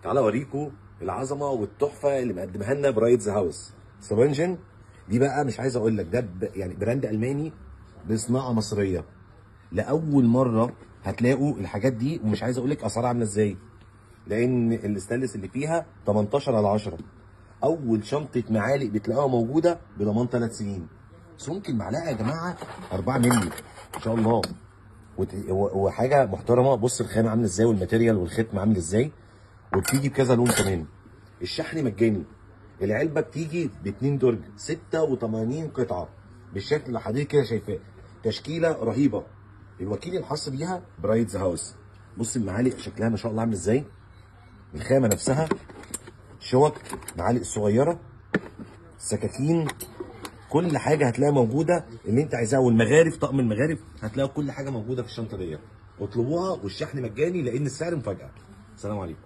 تعالى اوريكم العظمة والتحفه اللي مقدمها لنا Brides House. سبنجن دي بقى مش عايز اقول لك، ده يعني brand الماني بصناعة مصرية. لاول مرة هتلاقوا الحاجات دي، ومش عايز اقول لك اسعارها عامله ازاي، لان الاستانلس اللي فيها 18 على 10. اول شنطه معالق بتلاقوها موجودة بضمان 3 سنين. سمك المعلقة يا جماعة 4 مللي ان شاء الله، وحاجه محترمه. بص الخامة عامله ازاي، وال material والختم عامل ازاي، وبتيجي بكذا لون كمان. الشحن مجاني. العلبة بتيجي ب2 درج، 86 قطعه بالشكل اللي حضرتك كده شايفاه. تشكيله رهيبة. الوكيل الحصري ليها Brides House. بص المعالق شكلها ما شاء الله عامل ازاي، الخامة نفسها، شوك، معالق صغيرة، سكاكين، كل حاجة هتلاقيها موجودة اللي انت عايزاها. والمغارف، طقم المغارف، هتلاقوا كل حاجة موجودة في الشنطة ديت. اطلبوها والشحن مجاني لان السعر مفاجاة. السلام عليكم.